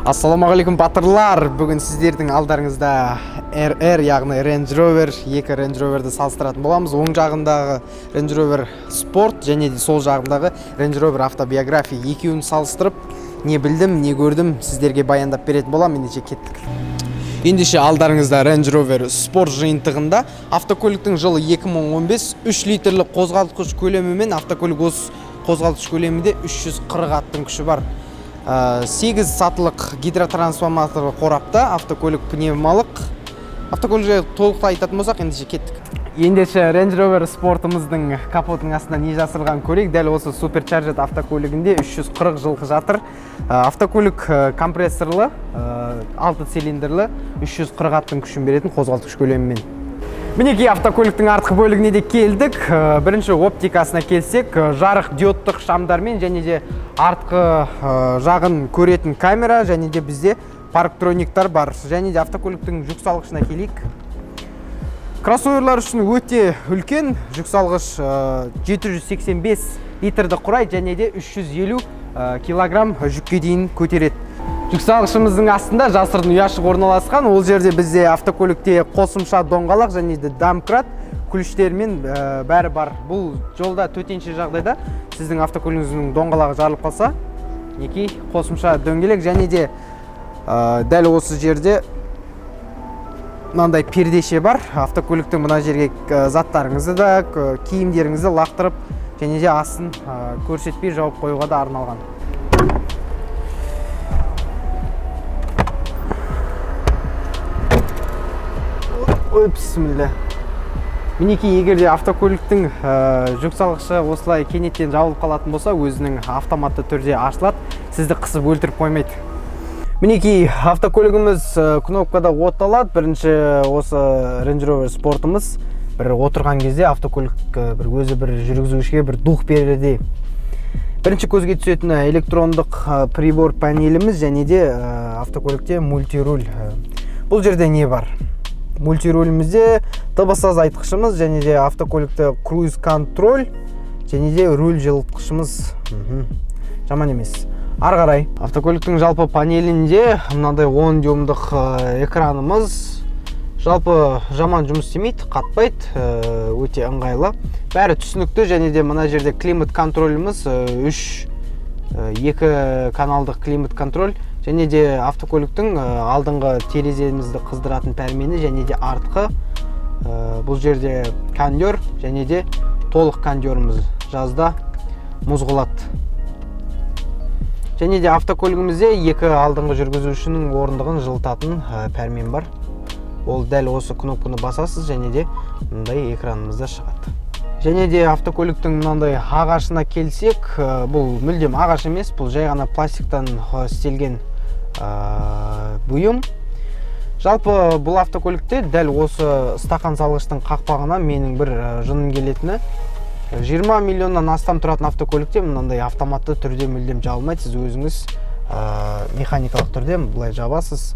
Ассалаумағалейкум батырлар. Бүгін сіздердің алдарыңызда RR, яғни Range Rover, екі Range Rover'ді салыстыратын боламыз. Оң жағындағы Range Rover Sport және де сол жағындағы Range Rover Autobiography екеуін салыстырып, не білдім, не көрдім, сіздерге баяндап беретін боламын. Ендеше кеттік. Ендеше алдарыңызда Range Rover Sport жиынтығында автокөліктің жылы 2015, 3 литрлік қозғалтқыш көлемімен автокөлік осы қозғалтқыш көлемінде 340 аттың күші бар. 8 сатылық гидротрансформаторлы қорапта автокөлік пневмалық. Автокөлік жайлы толықтай айтатын болсақ, ендеше кеттік. Ендеше Range Rover Sportымыздың капотының астында не жасырылғанын көрейік. Дәл осы Supercharged автокөлігінде 340 жылқы жатыр. Автокөлік компрессорлы, 6 цилиндрлі, 340 аттың күшін беретін қозғалтқыш көлемімен. Мінекей автокөліктің артқы бөлігіне де келдік. Бірінші оптикасына келсек, жарық диодтық шамдармен және де артқы жағын көретін камера және де бізде парктрониктар бар. Және де автокөліктің жүк салғышына келейік. Кроссоверлар үшін өте үлкен жүк салғыш 785 литрді құрайды және де 350 килограмм жүкке дейін көтереді. Жүк салғышымыздың астында жасырын ұяшық орналасқан. Ол жерде бізде автокөлікте қосымша доңғалақ және де домкрат ключтермен бәрі бар. Бұл жолда төтенше жағдайда сіздің автокөлігіңіздің доңғалағы жарылып қалса, мінекей қосымша дөңгелек және де дәл осы жерде мынандай пердеше бар. Автокөліктің мына жерге заттарыңызды да, киімдеріңізді лақтырып және де астын көрсетпей жауып қоюға да арналған. Ой, бісміллә. Мінекей, егер де автокөліктің жүк салғышы осылай кенеттен жабылып қалатын болса, өзінің автоматты түрде ашылады, сізді қысып өлтіріп қоймайды. Мінекей, автокөлігіміз кнопкада отталады. Бірінші осы Range Rover Sportымыз бір отырған кезде автокөлік бір өзі бір жүргізушіге бір дух берердей. Бірінші көзге түсетіні электрондық прибор панеліміз және де автокөлікте мультируль. Бұл жерде не бар? Мультирулімізде дыбыс азайтқышымыз және де автокөлікті круиз контроль және де руль жылытқышымыз. Жаман емес. Ары қарай автокөліктің жалпы панелінде мынандай 10 дюймдық экранымыз. Жалпы жаман жұмыс істемейді, қатпайды, өте ыңғайлы. Бәрі түсінікті және де мына жерде климат контроліміз 2 каналдық климат контроль және де автокөліктің алдыңғы тереземізді қыздыратын пәрмені және де артқы бұл жерде кондер және де толық кондеріміз жазда мұз қылады. Және де автокөлігімізде екі алдыңғы жүргізушінің орындығын жылытатын пәрмен бар. Ол дәл осы кнопканы басасыз және де мындай экранымызда шығады. Және де автокөліктің мынандай ағашына келсек, бұл мүлдем ағаш емес, бұл жай ғана пластиктан істелген бұйым. Жалпы бұл автокөлікте дәл осы стақан салғыштың қақпағына менің бір жыным келетіні, 20 миллионнан астам тұратын автокөлікте мынандай автоматты түрде мүлдем жабылмайды. Сіз өзіңіз механикалық түрде былай жабасыз.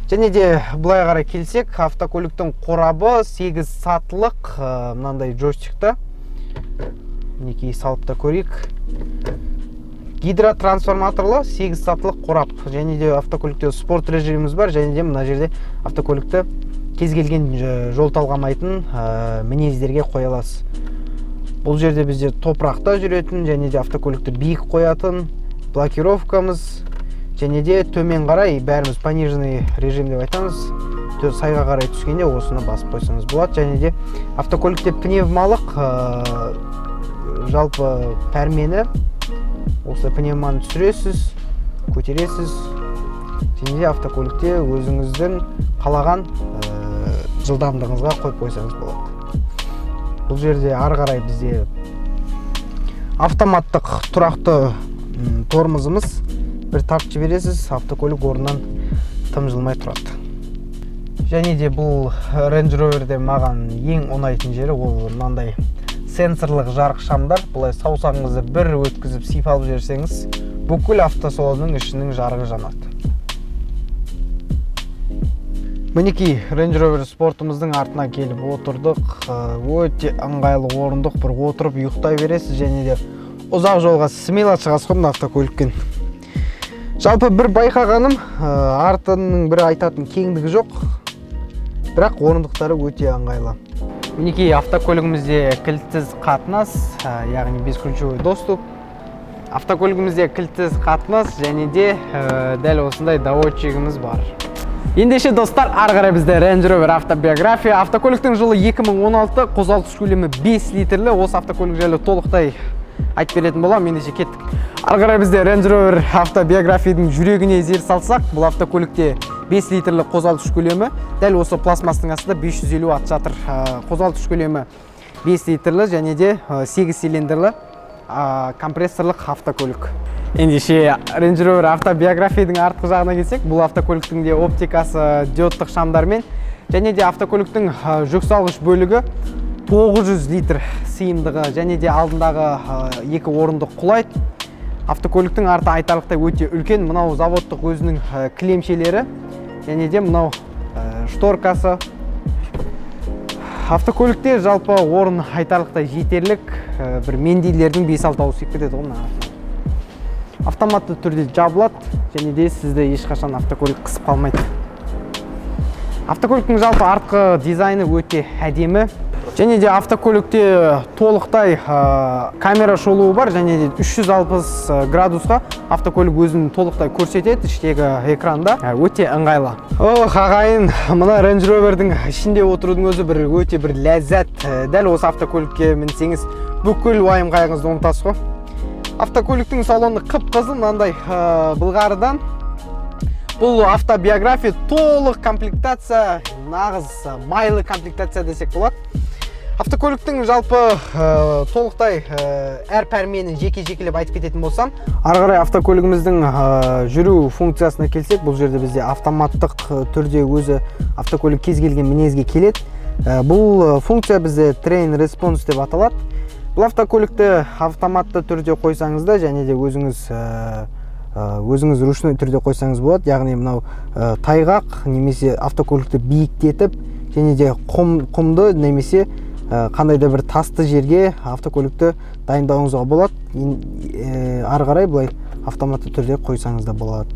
Және де былай қарай келсек, автокөліктің қорабы 8 сатылық мынандай джойстикта. Мінекей салып та көрейік. Гидротрансформаторлы 8 сатылық қорап. Және де автокөлікте спорт режиміміз бар. Және де мына жерде автокөлікті кез келген жол талғамайтын мінездерге қоя аласыз. Бұл жерде бізде топырақта жүретін және де автокөлікті биік қоятын блокировкамыз. Және де төмен қарай бәріміз пониженный режим деп айтамыз. Сайға қарай түскенде осыны басып қойсаңыз болады. Және де автокөлікте пневмалық жалпы пәрмені, осы пневманы түсіресіз, көтересіз. Және де автокөлікте өзіңіздің қалаған жылдамдығыңызға қойып қойсаңыз болады. Бұл жерде ары қарай бізде автоматтық тұрақты тормозымыз. Бір тартып жібересіз, автокөлік орнынан тым жылмай тұрады. Және де бұл Range Rover'де маған ең ұнайтын жері ол мынандай сенсорлық жарық шамдар. Былай саусағыңызды бір өткізіп сипалып жіберсеңіз, бүкіл автосалонның ішінің жарығы жанады. Мінекей Range Rover Sportымыздың артына келіп отырдық. Өте ыңғайлы орындық, бір отырып ұйықтай бересіз және де ұзақ жолға смело шығасыз ғой мына автокөлікпен. Жалпы бір байқағаным, артының бір айтатын кеңдігі жоқ, бірақ орындықтары өте ыңғайлы. Мінекей автокөлігімізде кілтсіз қатынас, яғни бесключевой доступ. Автокөлігімізде кілтсіз қатынас және де дәл осындай доводчигіміз бар. Ендеше достар, ары қарай бізде Range Rover Autobiography. Автокөліктің жылы 2016, қозғалтқыш көлемі 5 литрлі. Осы автокөлік жайлы толықтай айтып беретін боламын. Ендеше кеттік. Ары қарай бізде Range Rover Autobiography-дің жүрегіне зер салсақ, бұл автокөлікте 5 литрлі қозғалтқыш көлемі, дәл осы пластмастың астында 550 ат жатыр. Қозғалтқыш көлемі 5 литрлі және де 8 цилиндрлі компрессорлық автокөлік. Ендеше Range Rover Autobiography-дің артқы жағына келсек, бұл автокөліктің де оптикасы диодтық шамдармен және де автокөліктің жүк салғыш бөлігі 900 литр сыйымдығы және де алдындағы екі орындық құлайды. Автокөліктің арты айтарлықтай өте үлкен. Мынау заводтық өзінің кілемшелері және де мынау шторкасы. Автокөлікте жалпы орын айтарлықтай жетерлік, бір мендейлердің 5-6 ауыз сыйып кетеді ғой мына. Автоматты түрде жабылады және де сізді ешқашан автокөлік қысып қалмайды. Автокөліктің жалпы артқы дизайны өте әдемі. Және де автокөлікте толықтай камера шолуы бар және де 360 градусқа автокөлік өзін толықтай көрсетеді іштегі экранда. Өте ыңғайлы. Ох, ағайын, мына Range Rover'дің ішінде отырудың өзі бір өте бір ләззат. Дәл осы автокөлікке мінсеңіз бүкіл уайым қайғыңызды ұмытасыз ғой. Автокөліктің салоны қып-қызыл мынандай былғарыдан. Бұл автобиография толық комплектация, нағыз майлы комплектация десек болады. Автокөліктің жалпы толықтай әр пәрменін жеке-жекелеп айтып кететін болсам, ары қарай автокөлігіміздің жүру функциясына келсек, бұл жерде бізде автоматтық түрде өзі автокөлік кез келген мінезге келеді. Бұл функция бізде Train Response деп аталады. Бұл автокөлікті автоматты түрде қойсаңыз да және де өзіңіз ручной түрде қойсаңыз болады. Яғни мынау тайғақ немесе автокөлікті биіктетіп және де құмды немесе қандай да бір тасты жерге автокөлікті дайындауыңызға болады. Ары қарай былай автоматты түрде қойсаңыз да болады.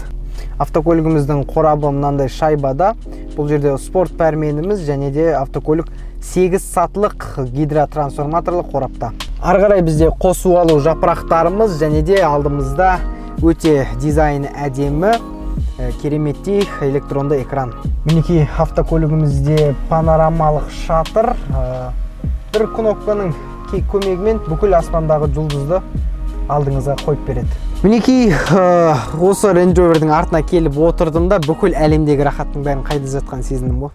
Автокөлігіміздің қорабы мынандай шайбада. Бұл жерде спорт пәрменіміз және де автокөлік 8 сатылық гидротрансформаторлы қорапта. Ары қарай бізде қосу алу жапырақтарымыз және де алдымызда өте дизайны әдемі, кереметтей электронды экран. Мінекей автокөлігімізде панорамалық шатыр. Бір кнопканың көмегімен бүкіл аспандағы жұлдызды алдыңызға қойып береді. Мінекей осы Range Rover'дің артына келіп отырдым да бүкіл әлемдегі рахаттың бәрін қайда жатқанын сезіндім ғой.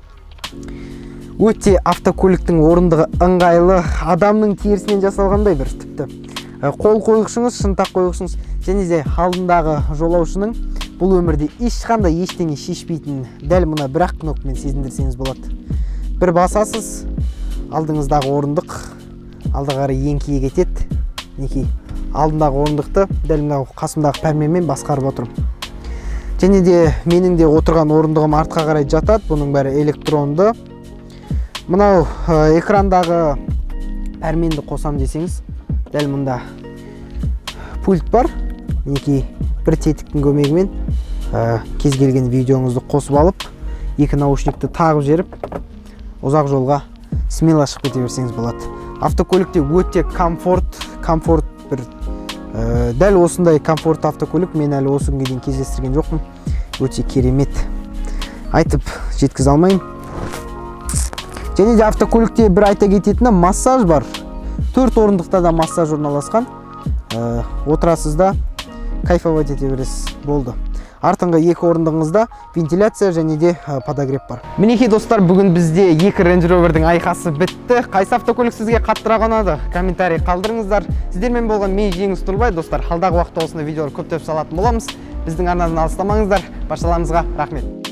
Өте автокөліктің орындығы ыңғайлы, адамның терісінен жасалғандай бір тіпті. Қол қойғышыңыз, шынтақ қойғышыңыз және де алдындағы жолаушының бұл өмірде ешқандай ештеңе шешпейтін дәл мына бір-ақ кнопкамен сезіндірсеңіз болады. Бір басасыз, алдыңыздағы орындық алға қарай еңкейе кетеді. Мінекей алдындағы орындықты дәл мынау қасымдағы пәрменмен басқарып отырмын. Және де менің де отырған орындығым артқа қарай жатады. Бұның бәрі электронды. Мынау экрандағы пәрменді қосам десеңіз, дәл мұнда пульт бар. Мінекей бір тетіктің көмегімен кез келген видеоңызды қосып алып, екі наушникті тағып жіберіп, ұзақ жолға смело шығып кете берсеңіз болады. Автокөлікте өте комфорт бір дәл осындай комфорт автокөлік мен әлі осы күнге дейін кездестірген жоқпын. Өте керемет. Айтып жеткізе алмаймын. Және де автокөлікте бір айта кететіні массаж бар. 4 орындықта да массаж орналасқан. Отырасыз да кайфовать ете бересіз. Болды. Артыңғы екі орындығыңызда вентиляция және де подогрев бар. Мінекей достар, бүгін бізде екі Range Rover'дің айқасы бітті. Қайсы автокөлік сізге қаттырақ ұнады? Комментарий қалдырыңыздар. Сіздермен болған мен Жеңіс Тұрбай. Достар, алдағы уақытта осындай видеолар көптеп салатын боламыз. Біздің арнадан алыстамаңыздар. Баршаларыңызға рахмет.